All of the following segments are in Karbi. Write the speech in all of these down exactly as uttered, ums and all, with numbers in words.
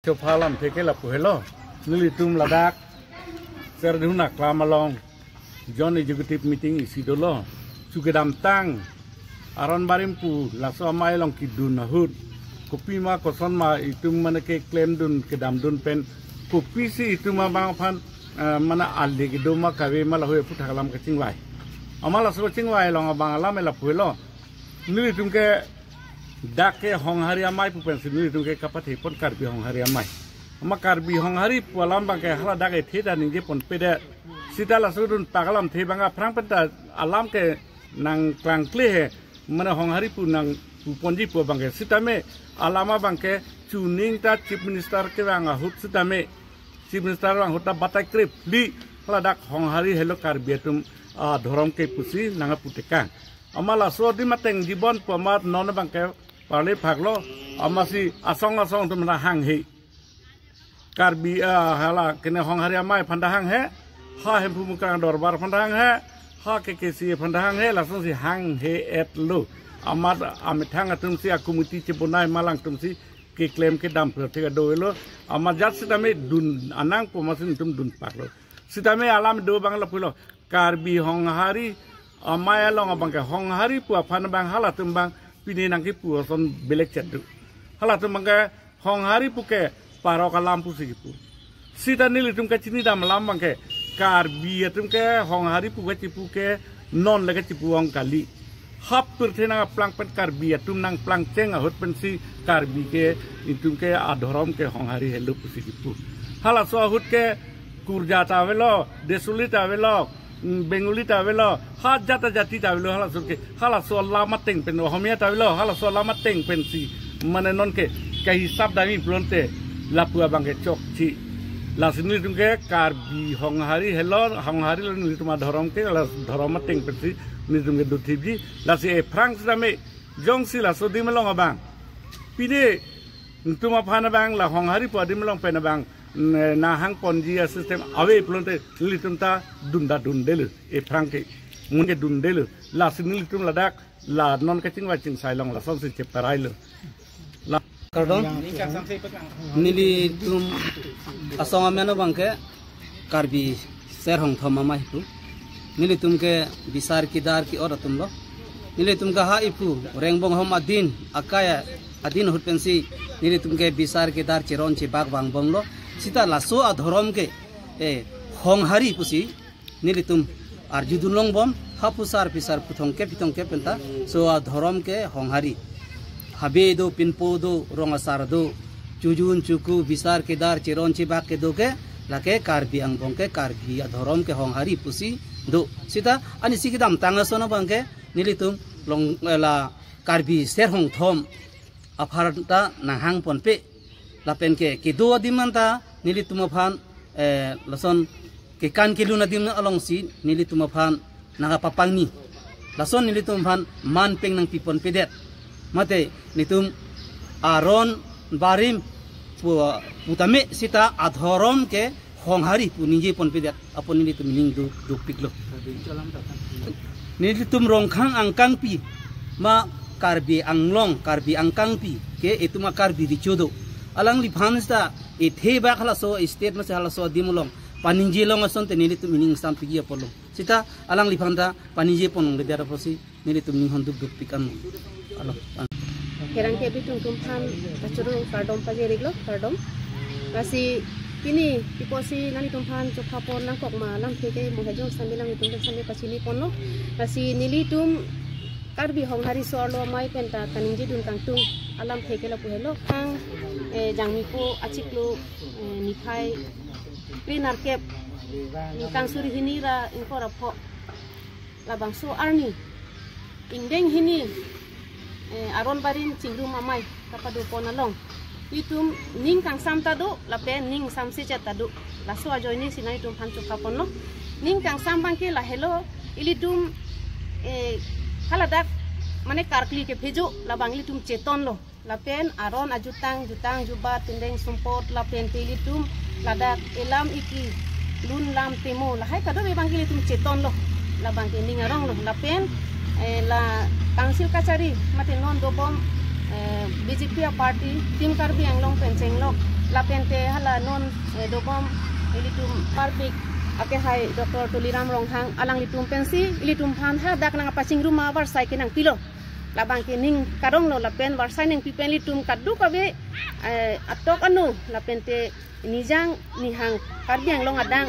Chopha alamthe ke lapu helo. Nelitum ladak Serdihun aklam along joint executive meeting isi dolo. Chu kedamtang Aron Barim pu laso amei along kedun ahut, kopima kosonma itum mane keklemdun kedamdun pen, kopisi itum abang aphan, eh, mane ale kedo ma kave ma lahui aphuthak alam kachingvai. Amat laso chingvai along abang alam lapu helo. Nelitum ke dak ke Honghari amei pu pensi nelitum ke kapathe pon, Karbi Honghari amei. Amat Karbi Honghari pu alam abang ke haladak ethe ta ningje ponpedet. Sita laso dunpak alamthe abang aphrang penta alam ke nangklangkle he. Mane Honghari pu nangpu ponji pu abang ke. Sitame alam abang ke chuning ta Chief Minister kevang ahut sitame, Chief Minister vang ahut ta batai krip li haladak Honghari helo Karbi atum adhorom ke pusi nangpu tekang. Amat laso adim ateng jibon pu amat non abang ke parle phaklo, amatsi asong asong atum hanghe. Karbi, ah, hala kene Honghari amei aphan ta hanghe, ha Hemphu Mukrang Dorbar aphan ta hanghe, ha K K C aphan ta hanghe, lasonsi hanghe-etlo. Amat amethang atumsi a-committee chebonai ma alangtumsi keklem kedam prathe kadolo. Amat jat sitame dun anang pu amatsi netum dunpaklo. Sitame alam do abang lapu helo. Karbi Honghari amei along abang ke Honghari pu aphan abang halatum abang pine nangkipu ason belek chet do. Halatum abang ke Honghari pu ke parok alam pusi kipu. Sita nelitum kachinidam alam abang ke Karbi atum ke Honghari pu kachipu ke non le kachipu ong kali. Hap pirthe nangplang pen Karbi atum nangplangcheng ahut pensi Karbi ke itum ke adhorom ke Honghari helo pusi kipu. Halaso ahut ke Kurja ta avelo, Desuli ta avelo, mm, Bengali ta avelo, ha jata jati ta avelo, halaso ke, halaso alam ateng pen, Ohomia ta avelo, halaso alam ateng pensi, mane non ke, kahisap dami pulote, lapu abang ke chokche. Lasi nelitum ke Karbi Honghari helo, Honghari lo nelitum adhorom ke, la dhorom ateng pensi, nelitum ke dothipji, lasi ephrang sitame, jongsi laso adim along abang. Pine, netum aphan abang, la Honghari pu adim along pen abang, ne, nahang ponji a-system ave pulote nelitum ta dunda dundelo, ephrang ke, mun ke dundelo, lasi nelitum ladak, la non kachingvai chingsai along lasonsi cheparailo. La kardom, nelitum asong amen abang ke Karbi Serhongthom amei pu. Nelitum ke bisar kedar ke-ot atumlo. Nelitum ke ha iphu Rengbonghom adin, akai adin ahut pensi nelitum ke bisar kedar cheron chebak vangbomlo. Sita laso adhorom ke, eh, Honghari pusi nelitum arjudun longbom, ha phusar phisar puthong ke pithong ke penta, so adhorom ke Honghari. Habe do, pinpo do, rong asar do, chojun choku, bisar kedar, cheron chebak kedo ke, lake Karbi angbong ke, Karbi adhorom ke Honghari pusi do. Sita, ani si kedamtang ason abang ke, nelitum long, eh, la Karbi Serhongthom aphan ta nanghang ponpe. Lapen ke kedo adim anta nelitum aphan, eh, lason kekan kelun adim alongsi nelitum aphan nangkapapangni. Lason nelitum aphan man peng nangpi ponpedet. Mate netum Aron Barim pu, putame sita adhorom ke Honghari pu ningje ponpedet apot nelitum ning duk dukpiklo. Nelitum Rongkhang angkangpi ma Karbi Anglong, Karbi angkangpi ke itum a-Karbi recho do. Alangliphan sita ethe bak halaso state masi halaso adim along paningje long asonte nelitum ining sampiki apotlo. Sita alangliphan ta paningje pon longledet apotsi nelitum ninghon dukdukpik an. Alo. Pherangke abitung atum aphan kachoro kardom pajir-iklo, kardom. Lasi pini, pi apotsi nanglitum aphan chokha pon nangkok ma alamthe ke mo hejong sambil nanglitum aphan sambil pachini ponlo. Lasi nelitum Karbi Honghari so-arlo amei penta kaningjedun kangtung alamthe ke lapu helo. Khang, eh, Jangmipo achiklo, eh, niphai kre nerkep, ningkan suri hini ra ingkoi ra pho, labangso arni ingdeng hini, eh, Aron Barim chingrum amei kapado pon along, itum ning kangsam ta do lapen ning samse chet ta do. Laso ajoinesi nanglitum aphan chokha ponlo. Ning kangsam abang ke lahelo, ilitum, eh, haladak mane karkli kephejo labang ilitum chetonlo. Lapen aron ajutang, jutang jubat, tindeng sumpot, lapen te ilitum ladak elam iki, lun lam temo, lahai kadokave abang ke ilitum chetonlo. Labang ke ning aronglo. Lapen, eh, la council kachari mate non dobom, eh, B J P a-party, Team Karbi Anglong pen chenglok Lapente hala non, eh, dobom ilitum parpik akehai Doctor Tuliram Ronghang alanglitum pensi ilitum aphan hadak nangkapachingrum avarsai kenangpilo. Labangke ning karonglo lapen varsai nangpi pen ilitum kadokave, eh, atok anu lapente nijang nihang Karbi Anglong adang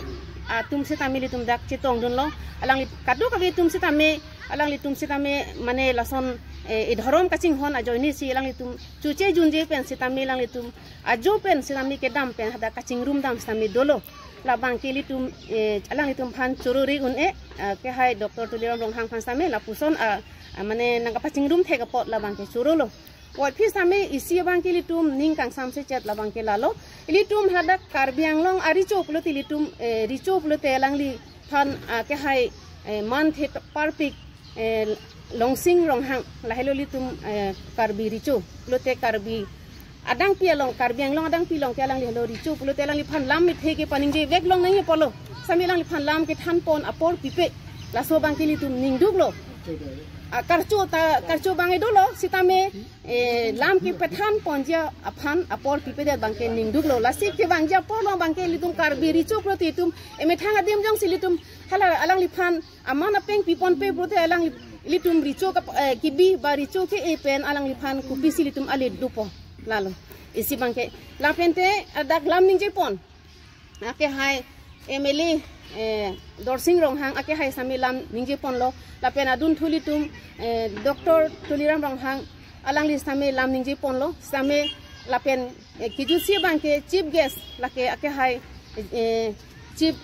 atum setame ilitum dak chetongdunlo. Alangli kadokave atum setame, alanglitum setame mane lason, eh, idhorom kachinghon ajoinesi alanglitum chuche junje pen setame alanglitum ajo pen setame kedam pen hadak kachingrum dam setame dolo. Labangke ilitum, eh, alanglitum aphan choro-ri un-e, eh, akehai Doctor Tuliram Ronghang aphan setame lapuson, ah, ah, mane nangkapachingrum thek apot labangke chorolo. Voiphit setame isi abangke ilitum ning kangsam sechet labangke lalo. Ilitum hadak Karbi Anglong arecho pulote ilitum, eh, recho pulote alangliphan, ah, akehai, eh, manthe parpik, eh, Longsing Ronghang lahelo ilitum, eh, Karbi recho pulote Karbi adangpi along, Karbi Anglong adangpi along ke alangli helo recho pulote alangliphan lam mithe ke paningje vek long nangji apotlo. Setame alangliphan lam kethanpon apor pipe. Laso abangke ilitum ningduklo. Ah, karcho ta, karcho abang dolo setame, eh, lam kepethanponji aphan apor pipedet abangke ningduklo. Lasi kevangji apor along abangke ilitum Karbi recho pulote itum emethang adim jongsi ilitum hala alangliphan aman apeng piponpe pulote alang ilitum recho kap-, eh, kebi ba recho ke-e pen alangliphan kopisi ilitum ale dopo. Lalo. Isi abangke. Lapente hadak lam ningjepon akehai M L A, eh, Dorsing Ronghang akehai setame lam ningjeponlo. Lapen adunthu ilitum, eh, Doctor Tuliram Ronghang alangli setame lam ningjeponlo. Setame lapen, eh, kejutsi abangke chief guest lake akehai, eh, chief,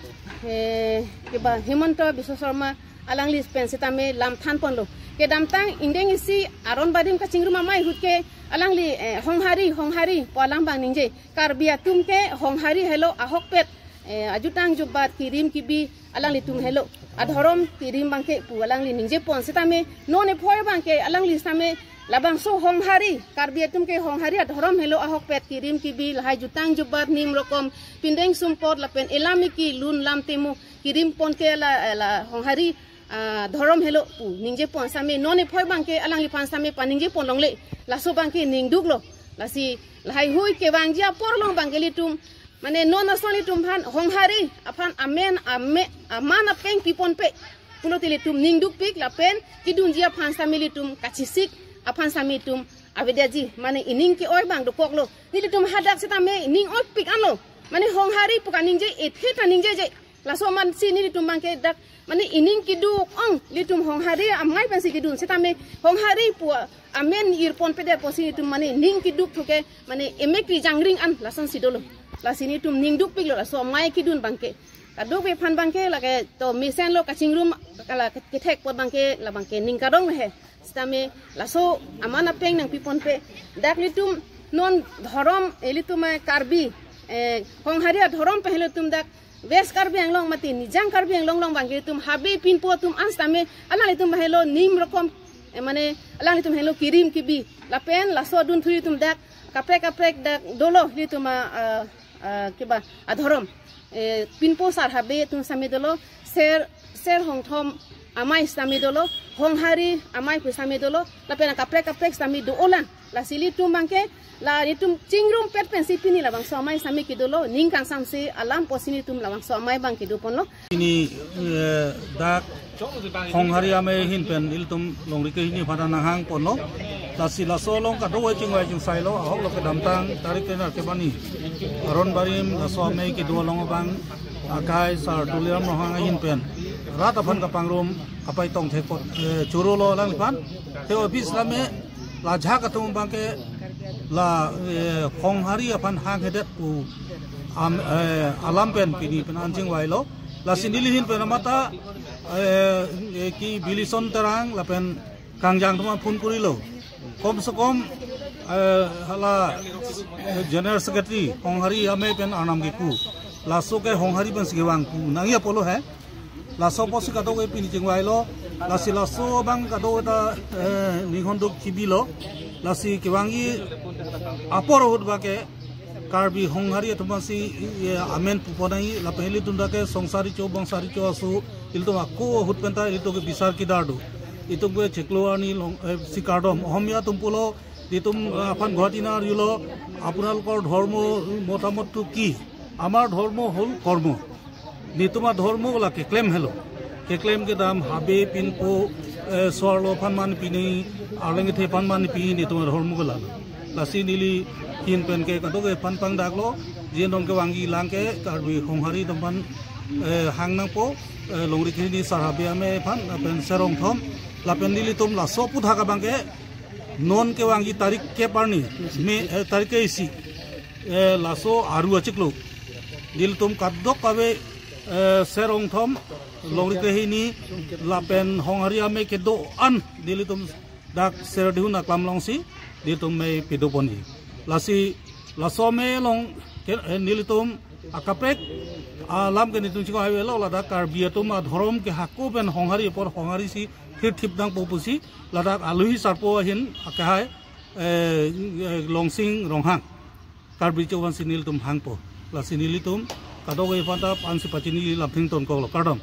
eh, keba Himanta Biswa Sarma alangli pen setame lam thanponlo. Kedamtang ingdeng isi aron barim kachingrum amei ahut ke alangli, eh, Honghari, Honghari pu alam abang ningje. Karbi atum ke Honghari helo ahokpet, eh, ajutang jubat kerim kebi alanglitum helo. Adhorom kerim abangke pu alangli ningjepon setame non ephoi abangke alangli setame labangso Honghari, Karbi atum ke Honghari adhorom helo ahokpet, kerim kebi lahai jutang jubat nim rokom pindeng sumpot lapen elam eki lun lam temo kerimpon ke la, la Honghari, ah, dhorom helo pu ningjepon setame non ephoi abangke alangliphan setame paningjeponlongle. Laso abangke ningduklo. Lasi lahaihui kevangji apor along abangke ilitum mane non ason ilitum aphan Honghari aphan amen ame aman apeng piponpe pulote ilitum ningdukpik lapen kedunji aphan setame ilitum kachesik aphan setame itum avedetji mane ining ke-oi abang dokoklo. Nelitum hadak setame ning oipik anlo. Mane Honghari pu kaningje ethe ta ningjeje. Laso amatsi nelitum abangke dak mane ining keduk ong ilitum Honghari amei pensi kedun setame Honghari pu amen irponpedet apotsi ilitum mane ning keduk thuke mane emekri jangring an lasonsi dolo. Lasi nelitum ningdukpiklo laso amei kedun abangke. Kadokave aphan abangke lake to mesenlo kachingrum kala kethek apot abangke labangke ning karong he. Setame laso aman apeng nangpiponpe dak ilitum non dhorom ilitum, eh, Karbi, eh, Honghari adhorom pen ilitum dak West Karbi Anglong mati nijang Karbi Anglong along abangke ilitum habe pinpo atum an setame alanglitum helo nim rokom, eh, mane alanglitum helo kerim kebi lapen laso adunthu ilitum dak kaprek kaprek dak dolo ilitum, ah, ah, ah, keba adhorom, eh, pinpo sar habe atum setame dolo, ser ser hongthom amei setame dolo, Honghari amei pu setame dolo, lapen kaprek kaprek setame do-olang. Lasi ilitum abangke la ilitum chingrumpet pensi pini labangso amei setame kedolo, ning kangsamse alam apotsi nelitum labangso amei abang kedoponlo. Pini, eh, dak Honghari amei ahin pen ilitum longri kehini aphan nanghangponlo. Lasi laso along kadokave chingvai chingsailo, ahoklo kedamtang tarik tenar kebani aron barim laso amei kedo along abang akai Sar Tuliram Ronghang ahin pen rat aphan kapangrum kapaitong thek apot, eh, chorolo alangliphan. Te office lame la ajahak atum abangke la, eh, Honghari aphan hanghedet pu am, eh, alam pen pini pen an chingvailo. Lasi neli ahin pen amata, eh, eh, ke Bilison Terang lapen Kangjang atum aphan phone korilo. Kom se kom, eh, hala, eh, General Secretary Honghari amei pen arnam kepu. Laso ke Honghari pensi kevang pu nangji apotlo he. Laso apotsi kadokave pini chingvailo. Lasi laso abang kadokave ta, eh, ninghon duk kibilo. Lasi kevangji apor ahut abangke Karbi Honghari atum aphansi, eh, amen puponai lapen ilitum dak ke Songsari Cho, Bongsari Cho aso, ilitum ako ahut penta ilitum ke bisar kedar do. Itum ke chiklo arni long, eh, si kardom. Ohomia atum pulo Nelitum, ah, aphan Guwahati nang arjulo, আপোনালোকৰ ধৰ্ম মতামতটো কি? আমাৰ ধৰ্ম হ'ল কৰ্ম। Nelitum adhormo la keklem helo. Keklem kedam habe pinpo, eh, so-arlo aphan manpi, arleng kethe aphan manpi, nelitum adhormo ke lalo. Lasi neli ahin pen ke kadokave aphan pangdaklo, je non kevangji lang ke Karbi Honghari atum aphan, eh, hang nangpo, eh, Longri Kehini Sar Habe Amei aphan, lapen Ser Rongthom, lapen nelitum laso aphuthak abang ke non kevangji tarik kep arni, May, eh, tarik ke isi, eh, laso Aru achiklo, nelitum kadokave, eh, Ser Rongthom, Longri Kehini, lapen Honghari Amei kedo-an nelitum dak Serdihun aklam alongsi nelitum mei pidun ponji. Lasi laso amei along ke, eh, nelitum akaprek alam ke nelitum chingko hai avelo, ladak Karbi atum adhorom ke hako pen Honghari apor Honghari si thirthip nangpo pusi ladak alohi sarpo ahin akehai, eh, eh, Longsing Ronghang, Karbi Chowang si nelitum hangpo. Lasi nelitum kadokave aphanta ansi pachini lamthing tonkoklo. Kardom.